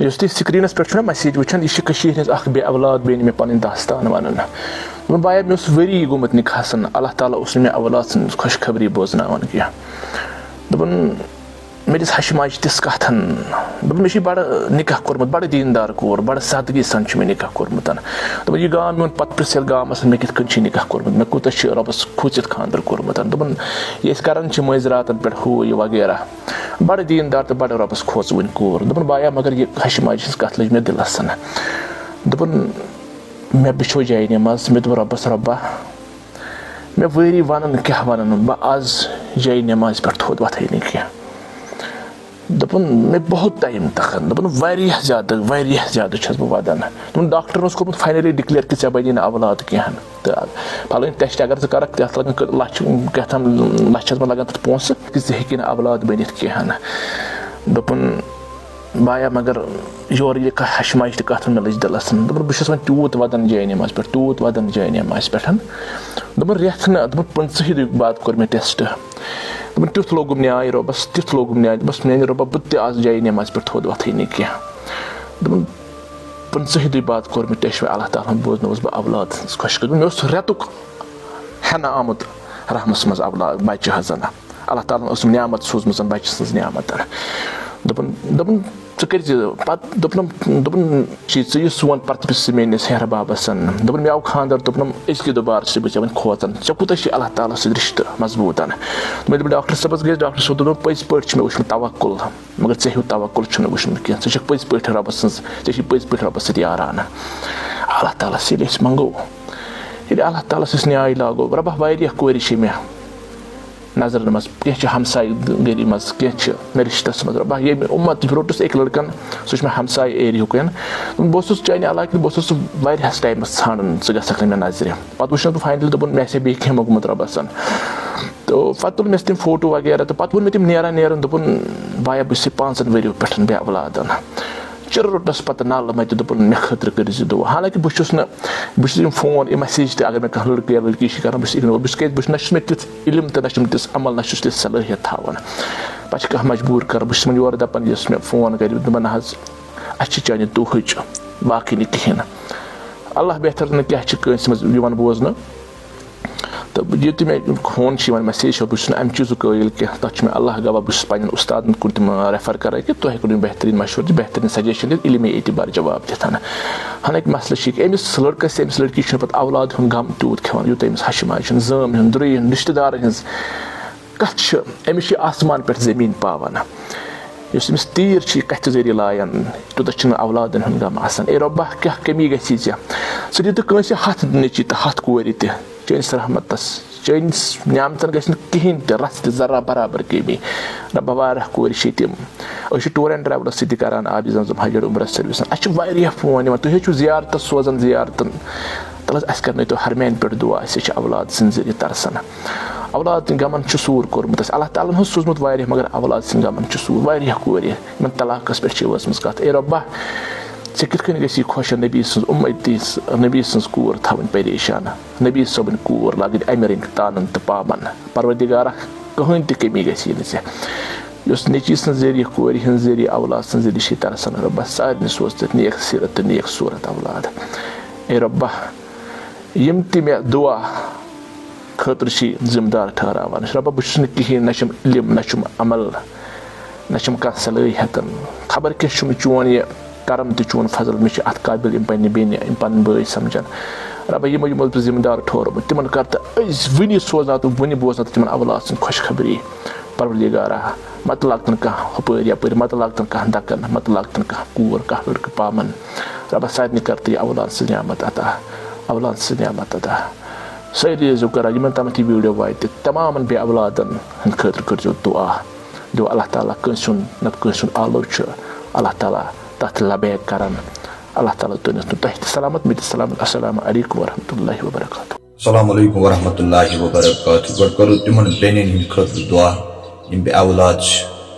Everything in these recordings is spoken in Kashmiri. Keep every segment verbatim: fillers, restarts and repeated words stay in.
یُس تُہۍ سکرینس پٮ۪ٹھ چھُو نا مسیج وٕچھان، یہِ چھِ کٔشیٖرِ ہٕنٛز اکھ بے اولاد بیٚنہِ مےٚ پنٕنۍ داستان ونان۔ دوٚپُن، بایا، مےٚ اوس ؤری گوٚمُت نکاحس، اللہ تعالیٰ اوس نہٕ مےٚ اولاد سٕنٛز خۄشخبری بوزناوان کینٛہہ۔ دوٚپُن، مےٚ دِژ ہشہِ ماجہِ تِژھ کتھ۔ دوٚپُن، مےٚ چھُ بڑٕ نکاح کوٚرمُت، بڑٕ دیٖندار کوٗر، بڑٕ سادگی سان چھُ مےٚ نکاح کوٚرمُت۔ دوٚپُن، یہِ گام میون پتہٕ پرٛژھ ییٚلہِ گامس، مےٚ کِتھ کٔنۍ چھُ نکاح کوٚرمُت، مےٚ کوٗتاہ چھُ رۄبس کھوٗژِتھ خانٛدر کوٚرمُت۔ دوٚپُن، یہِ أسۍ کران چھِ مٲنٛزِ راتن پٮ۪ٹھ ہُہ یہِ وغیرہ۔ بڑٕ دیٖندار تہٕ بڑٕ رۄبس کھوژوٕنۍ کوٗر۔ دوٚپُن، بایا، مگر یہِ ہشہِ ماجہِ ہٕنٛز کتھ لٔج مےٚ دِلس۔ دوٚپُن، مےٚ بِچھو جایہِ نٮ۪ماز، مےٚ دوٚپ رۄبس، رۄبا، مےٚ وٲری ونان کیٛاہ ونان، بہٕ از جایہِ نٮ۪مازِ پٮ۪ٹھ تھوٚد وۄتھے نہٕ کینٛہہ۔ دوٚپُن، مےٚ بہت ٹایم تکان۔ دوٚپُن، واریاہ زیادٕ، واریاہ زیادٕ چھَس بہٕ ودان۔ دوٚپُن، ڈاکٹرن اوس کوٚرمُت فاینلی ڈکلیئر کہِ ژےٚ بنی نہٕ اولاد کینٛہہ۔ تہٕ پھلٲنۍ ٹیسٹ اگر ژٕ کرکھ، تتھ لگن کٔ-، لچھ، کیٛاہ تام لچھس منٛز لگن تتھ پونٛسہٕ، کہِ ژےٚ ہیٚکی نہٕ اولاد بٔنِتھ کینٛہہ۔ دوٚپُن، بایا، مگر یورٕ یہِ کَتھ ہشہِ ماجہِ تہِ کَتھ مےٚ لٔج دِلَس۔ دوٚپُن، بہٕ چھُس وۄنۍ تیوٗت وَدان جاے نٮ۪مازِ پٮ۪ٹھ، تیوٗت وَدان جاے نٮ۪مازِ پٮ۪ٹھ۔ دوٚپُن، رٮ۪تھ نہٕ، دوٚپُن، پٕنٛژٕہہِ دۄہہِ بعد کوٚر مےٚ ٹیسٹ۔ دوٚپُن، تیُتھ لوگُم نیاے رۄبَس، تیُتھ لوگُم نیاے۔ دوٚپمَس، میٛانہِ رۄبا، بہٕ تہِ آس جاے نٮ۪مازِ پٮ۪ٹھ تھوٚد وۄتھٕے نہٕ کینٛہہ۔ دوٚپُن، پٕنٛژٕہہِ دۄہہِ بعد کوٚر مےٚ ٹیسٹ، وۄنۍ اللہ تعالیٰ ہَن بوزنووُس بہٕ اولاد سٕنٛز خۄشخبری۔ مےٚ اوس رٮ۪تُک ہٮ۪نہٕ آمُت رحمَس منٛز اولاد، بَچہِ حظ زَنہٕ۔ اللہ تعالیٰ ہن ٲسٕم نعمت سوٗزمٕژ، بَچہِ سٕنٛز نعمت۔ دوٚپُن، دوٚپُن، ژٕ کٔرۍ زِ پَتہٕ، دوٚپنَم، دوٚپُن، چی ژٕ یہِ سون پَتہٕ پِس ژٕ میٛٲنِس ہیٚہرٕ بابَس سَن۔ دوٚپُن، مےٚ آو خانٛدر، دوٚپنَم، أزکہِ دُبارٕ چھُس بہٕ ژےٚ وۄنۍ کھوژان، ژےٚ کوٗتاہ چھُے اللہ تعالیٰ سۭتۍ رِشتہٕ مضبوٗط؟ دوٚپمَے، دوٚپمَے، ڈاکٹر صٲبَس گٔیَس، ڈاکٹر صٲب دوٚپُن، پٔزۍ پٲٹھۍ چھُ مےٚ وٕچھمُت توکُل، مگر ژےٚ ہیوٗ توکل چھُنہٕ وٕچھمُت کینٛہہ، ژٕ چھَکھ پٔزۍ پٲٹھۍ رۄبَس سٕنٛز، ژےٚ چھُے پٔزۍ پٲٹھۍ رۄبَس سۭتۍ یارانہٕ۔ اللہ تعالیٰ ہَس ییٚلہِ أسۍ منٛگو، ییٚلہِ اللہ تعالیٰ ہَس أسۍ نیٛاے لاگو، رۄبا، واریاہ کورِ چھِ مےٚ نظرن منٛز، کینٛہہ چھِ ہمسایہِ گٔری منٛز، کینٛہہ چھِ مےٚ رِشتَس منٛز۔ رۄبا، ییٚمہِ اُمت تہِ برونٛٹھ اوس أکۍ لٔڑکَن، سُہ چھُ مےٚ ہمسایہِ ایریاہُک۔ بہٕ اوسُس چانہِ علاقہٕ، بہٕ اوسُس سُہ واریاہَس ٹایمَس ژھانڈان، ژٕ گژھکھ نہٕ مےٚ نظرِ۔ پَتہٕ وٕچھ نہٕ بہٕ فاینلی، دوٚپُن، مےٚ آسہِ ہے بیٚیہِ کینٛہہ موٚنگمُت رۄبَس۔ تہٕ پَتہٕ تُل مےٚ تِم فوٹو وغیرہ، تہٕ پَتہٕ ووٚن مےٚ تٔمۍ نیران نیران، دوٚپُن، بایا، بہٕ چھُسے پانٛژَن ؤرِیو پٮ۪ٹھ بے اولادَن۔ چِرٕ روٚٹنَس پَتہٕ نالہٕ مَتہِ، دوٚپُن، مےٚ خٲطرٕ کٔرۍ زِ دُعا۔ حالانکہِ بہٕ چھُس نہٕ، بہٕ چھُس یِم فون، یِم مسیج تہِ، اگر مےٚ کانٛہہ لٔڑکہٕ یا لٔڑکی چھِ کَران، بہٕ چھُس اِگنور، بہٕ چھُس، کیٛازِ بہٕ چھُس، نہ چھُس مےٚ تیُتھ علم تہٕ نہ چھُم تِژھ عمل، نہ چھُس تِژھ صلٲحیت تھاوان۔ پَتہٕ چھِ کانٛہہ مجبوٗر کَران، بہٕ چھُس تِمَن یورٕ دَپان، یُس مےٚ فون کَرِ، دوٚپُن، نہ حظ، اَسہِ چھِ چانہِ دُہٕچ، باقٕے نہٕ کِہیٖنۍ نہٕ۔ اللہ بہتر نہٕ کیٛاہ چھِ کٲنٛسہِ منٛز یِوان بوزنہٕ۔ تہٕ یہِ تہِ مےٚ فون چھِ یِوان، مسیج چھِ، بہٕ چھُس نہٕ اَمہِ چیٖزُک قٲیِل کینٛہہ، تَتھ چھُ مےٚ اللہ گواہ، بہٕ چھُس پنٛنٮ۪ن اُستادَن کُن تِم ریفر کَران کہِ تُہۍ ہیٚکِو نہٕ بہتریٖن مشورٕ دِتھ، بہتریٖن سجیشن دِتھ، علمی اعتبار جواب دِتھ۔ حالانکہِ مسلہٕ چھِ یہِ کہِ أمِس لٔڑکَس تہِ، أمِس لٔڑکی چھُنہٕ پَتہٕ اولاد ہُنٛد غم تیوٗت کھٮ۪وان، یوٗتاہ أمِس ہَشہِ ماجہِ ہُنٛد، زٲم ہُنٛد، درٛے ہُنٛد، رِشتہٕ دارَن ہٕنٛز۔ کَتھ چھِ، أمِس چھِ آسمان پٮ۪ٹھ زٔمیٖن پاوان۔ یُس أمِس تیٖر چھِ یہِ کَتھِ ذٔریعہٕ لایان، تیوٗتاہ چھِنہٕ اولادَن ہُنٛد غم آسان۔ اے رۄبا، کیٛاہ کٔمی گژھی ژےٚ؟ ژٕ دِتہٕ کٲنٛسہِ ہَتھ نیٚچی تہٕ ہَتھ کورِ تہِ۔ چٲنِس رحمتس، چٲنِس نعمتن گژھِ نہٕ کِہیٖنۍ تہِ رژھ تہِ ذرا برابر کٔمی۔ رۄبا، واریاہ کورِ چھِ ییٚتہِ۔ أسۍ چھِ ٹور اینڈ ٹریولس سۭتۍ تہِ کران آبِ زمزم حج اور عمرہ سروسن۔ اَسہِ چھِ واریاہ فون یِوان، تُہۍ حظ چھِو زیارتس سوزان زیارتن۔ تَلہٕ حظ، اَسہِ کرنٲیتو حرمین پٮ۪ٹھ دُعا، اَسہِ چھِ اولاد سٕنٛدِ ذٔریعہٕ ترسان۔ اولاد سٕنٛدِ غمن چھُ سوٗر کوٚرمُت اَسہِ۔ اللہ تعالیٰ ہن اوس سوٗزمُت واریاہ، مگر اولاد سٕنٛدِ غمن چھُ سوٗر۔ واریاہ کورِ، یِمن طلاقس پٮ۪ٹھ چھِ وٲژمٕژ کتھ۔ اے رۄبا، ژےٚ کِتھ کٔنۍ گژھی خۄش نبی سٕنٛز اُمتی، نبی سٕنٛز کوٗر تھاوٕنۍ پریشان، نبی صٲبٕنۍ کوٗر لاگٕنۍ امہِ رٔنٛگۍ تانن تہٕ پامن؟ پروردگارا، کٕہٕنۍ تہِ کٔمی گژھی نہٕ ژےٚ۔ یۄس نیٚچی سٕنٛز ذٔریعہٕ، کورِ ہٕنٛز ذٔریعہٕ، اولاد سٕنٛز ذٔریعہٕ چھِ ترسان، رۄبا، سارنٕے سوز ژٕ نیک سیٖرت تہٕ نیک صوٗرت اولاد۔ اے رۄبا، یِم تہِ مےٚ دُعا خٲطرٕ چھِ ذِمہٕ دار ٹھٔہراوان، رۄبا، بہٕ چھُس نہٕ کِہیٖنۍ، نہ چھُم علم، نہ چھُم عمل، نہ چھُم کانٛہہ صلٲحیت۔ خبر کیٛاہ چھُم چون یہِ کرم تہٕ چون فضل، مےٚ چھِ اَتھ قٲبِل یِم پننہِ بیٚنہِ، یِم پنٕنۍ بٲے سمجھان۔ رۄبا، یِمو، یِمو بہٕ ذِمہٕ دار ٹھوٚہرومُت، تِمن کر تہٕ أزۍ وٕنی سوزناو تہٕ وٕنی بوزناو تہٕ تِمن اولاد سٕنٛز خۄشخبری۔ پروردگارا، مہ تہٕ لاگتن کانٛہہ ہُپٲرۍ یپٲرۍ، مہ تہٕ لاگتن کانٛہہ دکن، مہ تہٕ لاگتن کانٛہہ کوٗر، کانٛہہ لڑکہٕ پامن۔ رۄبا، سارنٕے کر تہٕ یہِ اولاد سٕنٛز نعمت عطا، اولاد سٕنٛز نعمت عطا۔ سٲری ٲسۍزیو کران، یِمن تامتھ یہِ ویٖڈیو واتہِ، تمامن بے اولادن ہٕنٛدِ خٲطرٕ کٔرۍزیو دُعا۔ دِیِو اللہ تعالیٰ، کٲنٛسہِ ہُنٛد نتہٕ کٲنٛسہِ ہُنٛد آلو چھُ، اللہ تعالیٰ تتھ لبیک کران۔ اللہ تعالیٰ تُلِنَس تہٕ تۄہہِ تہِ سلامت، مےٚ تہِ سلامت۔ السلام علیکم ورحمۃ اللہ وبرکاتہ۔ السلام علیکم ورحمۃ اللہ وبرکاتہ۔ گۄڈٕ کرو تِمن بیٚنٮ۪ن ہٕنٛدِ خٲطرٕ دُعا، یِم بے اولاد چھِ۔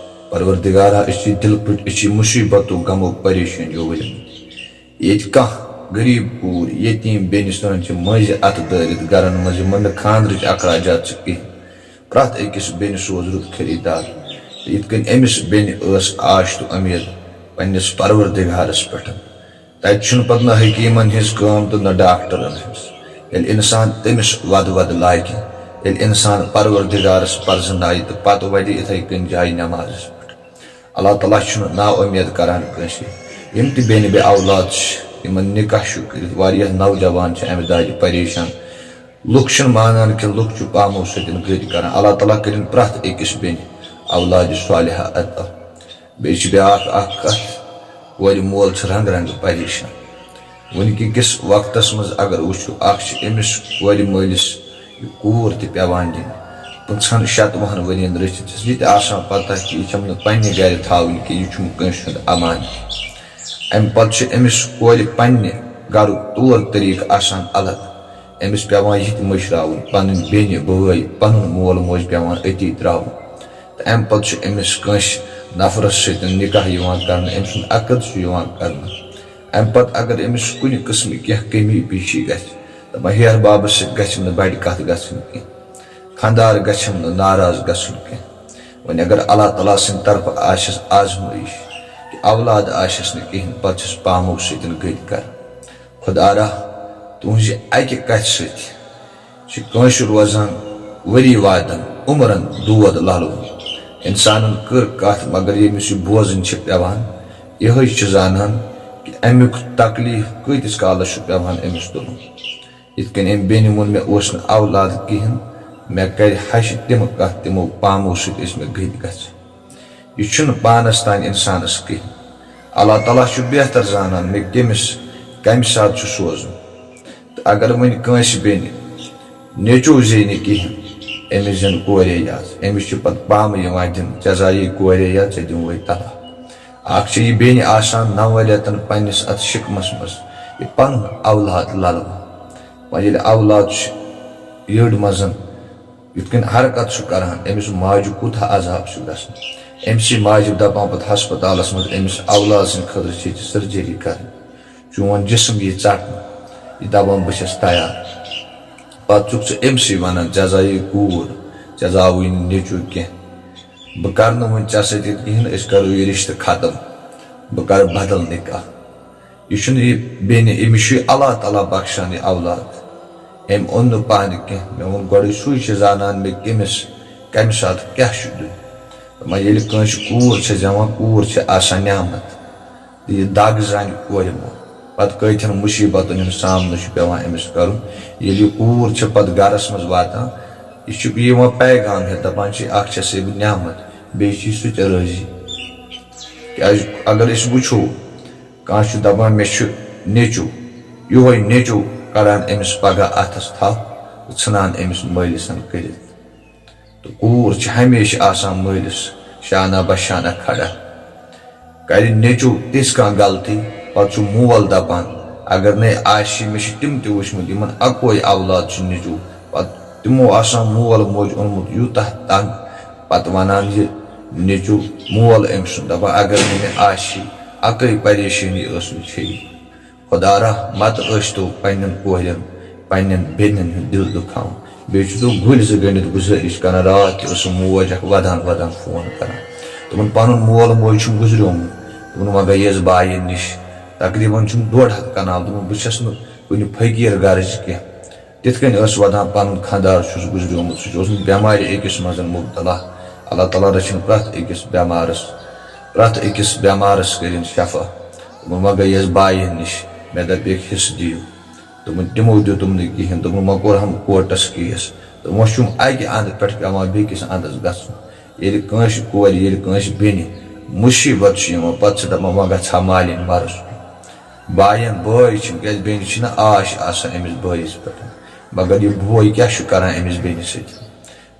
پروردگارا، أسۍ چھِ دِلہٕ پٲٹھۍ، أسۍ چھِ مُصیٖبتو، غمو، پریشٲنیو ؤلۍ مٕتۍ۔ ییٚتہِ کانٛہہ غریٖب کوٗر، یتیٖم بیٚنہِ سٲنۍ چھِ مٔنٛزۍ اَتھٕ دٲرِتھ گرن منٛز، یِمن نہٕ خانٛدرٕچ اخراجات چھِ کِہیٖنۍ۔ پرٛٮ۪تھ أکِس بیٚنہِ سوز رُت خریٖدار۔ یِتھ کٔنۍ أمِس بیٚنہِ ٲس آش تہٕ اُمید، پننِس پروردگارس پٮ۪ٹھ۔ تتہِ چھُنہٕ پتہٕ نہ حکیٖمن ہٕنٛز کٲم تہٕ نہ ڈاکٹرن ہٕنٛز۔ ییٚلہِ انسان تٔمِس ودٕ ودٕ لاگہِ، ییٚلہِ انسان پروردگارس پرزنایہِ تہٕ پتہٕ ودِ یِتھے کٔنۍ جایہِ نمازس پٮ۪ٹھ۔ اللہ تعالیٰ چھُنہٕ نا اُمید کران کٲنٛسہِ۔ یِم تہِ بیٚنہِ بے اولاد چھِ، یِمن نکاح چھُ کٔرِتھ، واریاہ نوجوان چھِ امہِ دادِ پریشان۔ لُکھ چھِنہٕ مانان کینٛہہ، لُکھ چھِ پامو سۭتۍ گٔدۍ کران۔ اللہ تعالیٰ کٔرِن پرٛٮ۪تھ أکِس بیٚنہِ اولادِ صالحہ عطا۔ بیٚیہِ چھِ بیٛاکھ اکھ کتھ، کورِ مول چھُ رنگہٕ رنگہٕ پریشان۔ وٕنکہِ کِس وقتس منٛز اگر وٕچھو، اکھ چھِ أمِس کورِ مٲلِس یہِ کوٗر تہِ پٮ۪وان دِنۍ پٕنٛژٕہن شتوُہن ؤرین رٔچھِتھ، یہِ تہِ آسان پتہ کہِ یہِ چھَم نہٕ پننہِ گرِ تھاوٕنۍ کینٛہہ، یہِ چھُم کٲنٛسہِ ہُنٛد امانت۔ امہِ پتہٕ چھِ أمِس کورِ پننہِ گرُک طور طریٖقہٕ آسان الگ۔ أمِس پٮ۪وان یہِ تہِ مٔشراوُن، پنٕنۍ بیٚنہِ، بٲے، پنُن مول موج پٮ۪وان أتی ترٛاوُن۔ تہٕ امہِ پتہٕ چھُ أمِس کٲنٛسہِ نفرس سۭتۍ نکاح یِوان کرنہٕ، أمۍ سُنٛد عقد چھُ یِوان کرنہٕ۔ امہِ پتہٕ اگر أمِس کُنہِ قٕسمٕچ کینٛہہ کمی پیٖشی گژھِ، دپان ہیہر بابس سۭتۍ گژھٮ۪م نہٕ بڑِ کتھ گژھٕنۍ کینٛہہ، خانٛدار گژھٮ۪م نہٕ ناراض گژھُن کینٛہہ۔ وۄنۍ اگر اللہ تعالیٰ سٕنٛدِ طرفہٕ آسٮ۪س آزمٲیش کہِ اولاد آسٮ۪س نہٕ کِہیٖنۍ، پتہٕ چھِس پامو سۭتۍ گٔدۍ کران۔ خدارا، تُہنٛزِ اکہِ کتھِ سۭتۍ چھِ کٲنٛسہِ روزان ؤری وادن، عمرن دود للوُن۔ انسانن کٔر کتھ، مگر ییٚمِس یہِ بوزٕنۍ چھِ پٮ۪وان، یِہوٚے چھِ زانان کہِ امیُک تکلیف کۭتِس کالس چھُ پٮ۪وان أمِس تُلُن۔ یِتھ کٔنۍ أمۍ بیٚنہِ ووٚن، مےٚ اوس نہٕ اولاد کِہیٖنۍ، مےٚ کرِ ہشہِ تِم کتھ، تِمو پامو سۭتۍ ٲسۍ مےٚ گٔدۍ گژھان۔ یہِ چھُنہٕ پانس تام انسانس کِہیٖنۍ۔ اللہ تعالیٰ چھُ بہتر زانان مےٚ کٔمِس کمہِ ساتہٕ چھُ سوزُن۔ تہٕ اگر وۄنۍ کٲنٛسہِ بیٚنہِ نیٚچو زینہِ کِہیٖنۍ، أمِس زینہِ کورے یاژ، أمِس چھُ پتہٕ پامہٕ یِوان دِنہٕ، ژےٚ زایے کورے یاژ، ژےٚ دِموے طلاق۔ اکھ چھِ یہِ بیٚنہِ آسان نَوَن رٮ۪تن پننِس اتھ شِکمس منٛز یہِ پنُن اولاد للوان۔ وۄنۍ ییٚلہِ اولاد چھُ یٔڈ منٛز یِتھ کٔنۍ حرکت چھُ کران، أمِس ماجہِ کوٗتاہ عذاب چھُ گژھان۔ أمۍ سٕے ماجہِ دپان پتہٕ ہسپتالس منٛز، أمِس اولاد سٕنٛدِ خٲطرٕ چھِ ییٚتہِ سرجری کرٕنۍ، چون جسم یی ژٹنہٕ، یہِ دپان بہٕ چھَس تیار۔ پتہٕ چھُکھ ژٕ أمۍ سٕے ونان، ژےٚ زایے کوٗر، ژےٚ زاوٕے نہٕ نیٚچوٗ کینٛہہ، بہٕ کرٕ نہٕ وۄنۍ ژےٚ سۭتۍ ییٚتہِ کِہیٖنۍ، أسۍ کرو یہِ رشتہٕ ختم، بہٕ کرٕ بدل نکاح۔ یہِ چھُنہٕ یہِ بیٚنہِ، أمِس چھُ اللہ تعالیٰ بخشان یہِ اولاد۔ أمۍ اوٚن نہٕ پانہٕ کینٛہہ۔ مےٚ ووٚن گۄڈَے، سُے چھُ زانان مےٚ کٔمِس، کَمہِ ساتہٕ کیٛاہ چھُ دیُن۔ دَپان، ییٚلہِ کٲنٛسہِ کوٗر چھِ زٮ۪وان، کوٗر چھِ آسان نعمت۔ تہٕ یہِ دَگ زَنہِ کورِ مول۔ پَتہٕ کۭتیٛاہَن مُصیٖبتَن ہُنٛد سامنہٕ چھُ پٮ۪وان أمِس کَرُن۔ ییٚلہِ یہِ کوٗر چھِ پَتہٕ گَرَس منٛز واتان، یہِ چھُ یِوان پیغام ہٮ۪تھ، دَپان چھِ، اَکھ چھَسے بہٕ نعمت، بیٚیہِ چھِ سُہ تہِ رٲضی۔ کیٛازِ اگر أسۍ وٕچھو، کانٛہہ چھُ دَپان، مےٚ چھُ نیٚچوٗ، یِہوٚے نیٚچوٗ کَڑان أمِس پَگاہ اَتھَس تھَپھ تہٕ ژھٕنان أمِس مٲلِس کٔرِتھ۔ تہٕ کوٗر چھِ ہمیشہِ آسان مٲلِس شانہ بہ شانہ کھڑا۔ کَرِ نیٚچوٗ تِژھ کانٛہہ غلطی، پَتہٕ چھُ مول دَپان، اگر نے آسہِ، مےٚ چھِ تِم تہِ وٕچھمٕتۍ، یِمَن اَکوے اولاد چھُ نیٚچوٗ، پَتہٕ تِمو آسان مول موج اوٚنمُت یوٗتاہ تنٛگ، پَتہٕ وَنان یہِ نیٚچوٗ مول أمۍ سُنٛد، دَپان، اگر نہٕ مےٚ آسہِ، اَکٕے پریشٲنی ٲسٕم چھے۔ خۄدا رحمت ٲسۍتو پنٛنٮ۪ن کورٮ۪ن، پنٛنٮ۪ن بیٚنٮ۪ن ہُنٛد دِل دُکھاوُن۔ بیٚیہِ چھُس بہٕ گُلۍ زٕ گٔنٛڈِتھ گُزٲرِش کران، راتھ تہِ ٲسٕم موج اکھ ودان ودان فون کران۔ دوٚپُن، پنُن مول موج چھُم گُزریومُت۔ دوٚپُن، وۄنۍ گٔیَس بایَن نِش۔ تقریباً چھُم ڈۄڈ ہتھ کنال۔ دوٚپُن، بہٕ چھَس نہٕ کُنہِ فقیٖر غرض کینٛہہ۔ تِتھ کٔنۍ ٲس ودان، پنُن خانٛدار چھُس گُزریومُت، سُہ چھُ اوسمُت بٮ۪مارِ أکِس منٛز مُبتلا۔ اللہ تعالیٰ رٔچھِن پرٛٮ۪تھ أکِس بٮ۪مارس، پرٛٮ۪تھ أکِس بٮ۪مارس کٔرِن شفا۔ دوٚپُن، وۄنۍ گٔیَس بایَن نِش، مےٚ دَپیکھ، حصہٕ دِیِو۔ دوٚپُن، تِمو دیُتُم نہٕ کِہیٖنۍ۔ دوٚپُن، وۄنۍ کوٚرہم کورٹس کیس۔ تہٕ وۄنۍ چھُم اَکہِ اَندٕ پٮ۪ٹھ پٮ۪وان بیٚکِس اَندَس گژھُن۔ ییٚلہِ کٲنٛسہِ کورِ، ییٚلہِ کٲنٛسہِ بیٚنہِ مُصیٖبت چھُ یِوان، پَتہٕ چھِ دَپان، وۄنۍ گژھٕ ہا مالِنۍ وَرُس کُن۔ بایَن بٲے چھِنہٕ، کیٛازِ بیٚنہِ چھِنہٕ آش آسان أمِس بٲیِس پٮ۪ٹھ۔ مگر یہِ بوے کیٛاہ چھُ کَران أمِس بیٚنہِ سۭتۍ؟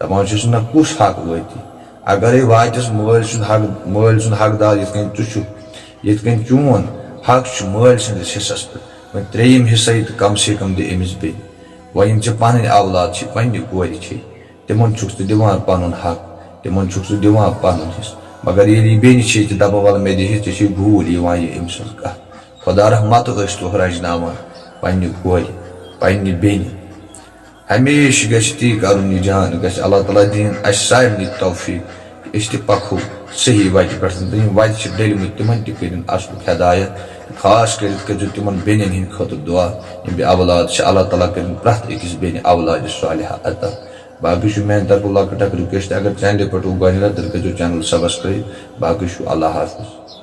دَپان چھُس، نہ کُس حق وٲتی؟ اگرے واتٮ۪س مٲلۍ سُنٛد حق، مٲلۍ سُنٛد حقدار یِتھ کٔنۍ ژٕ چھُکھ، یِتھ کٔنۍ چون حق چھُ مٲلۍ سٕنٛدِس حصس پٮ۪ٹھ، وۄنۍ ترٛیٚیِم حصہٕ تہٕ کم سے کم دِ أمِس بیٚنہِ۔ وۄنۍ یِم ژےٚ پنٕنۍ اولاد چھِ، پننہِ کورِ چھے، تِمن چھُکھ ژٕ دِوان پنُن حق، تِمن چھُکھ ژٕ دِوان پنُن حصہٕ۔ مگر ییٚلہِ یہِ بیٚنہِ چھے تہٕ دپان، ولہٕ مےٚ دِ حصہٕ، ژےٚ چھے گوٗلۍ یِوان یہِ أمۍ سٕنٛز کتھ۔ خۄدا رحمت ٲسۍ تو رچھناوان پننہِ کورِ، پننہِ بیٚنہِ۔ ہمیشہِ گژھِ تی کرُن، یہِ جان گژھِ۔ اللہ تعالیٰ دِیِن اَسہِ سارنٕے توفیٖق۔ أسۍ تہِ پکہو صحیح وتہِ پٮ۪ٹھ، تہٕ یِم وتہِ چھِ ڈٔلمٕتۍ، تِمن تہِ کٔرِن اصلُک ہدایت۔ خاص کٔرِتھ کٔرۍزیو تِمن بیٚنٮ۪ن ہٕنٛدِ خٲطرٕ دعا، یِم بے اولاد چھِ، اللہ تعالیٰ کٔرِن پرٛٮ۪تھ أکِس بیٚنہِ اولادِ صالحہ عطا۔ باقٕے چھُ میانہِ طرفہٕ لۄکٕٹ اکھ request، اگر channel پٮ۪ٹھ وُ گۄڈٕنِچ لٹہِ، تیٚلہِ کٔرۍزیو channel subscribe۔ باقٕے چھُ اللہ حافظ۔